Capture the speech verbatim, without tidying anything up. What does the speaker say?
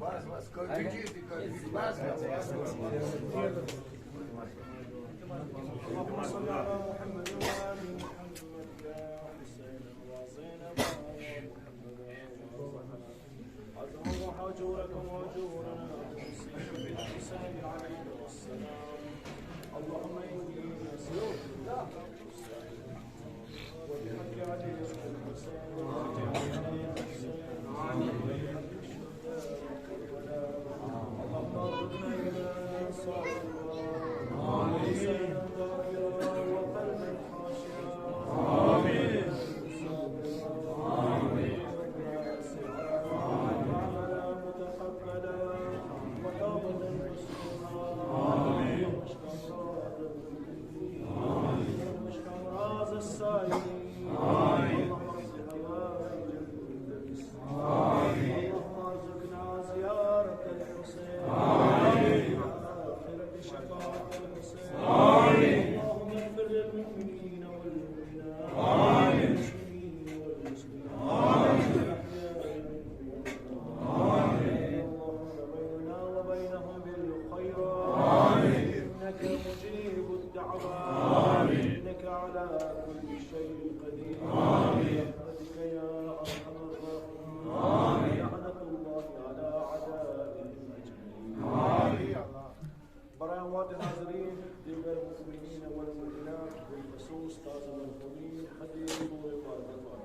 بس، بس، کٲفی چھُ، یہِ تہِ کٲفی چھُ۔ بس، بس، بس۔ اللهم صل على محمد وآل محمد يا حسين وزينب وآل محمد يا رب العالمين. أزهر حجوركم وحجورنا بالحسين عليه السلام. اللهم إني أسألك اللهم ارزقنا زيارة الحسين. آمين. آخر بشفاعة الحسين. آمين. اللهم اغفر للمؤمنين والمؤمنات. آمين. والمسلمين والمسلمات. آمين. الأحياء منهم والأموات. آمين. اللهم بيننا وبينهم بالخيرات. آمين. إنك مجيب الدعوات. آمين. إنك على كل شيء قدير. آمين. برحمتك يا أرحم الراحمين. آمين. لعنة الله على أعدائهم أجمعين. آمين. برای اموات حاضرین، دیگر مؤمنین و مؤمنات، بالخصوص تازه مرحومین، خطیب طور بارگاہ.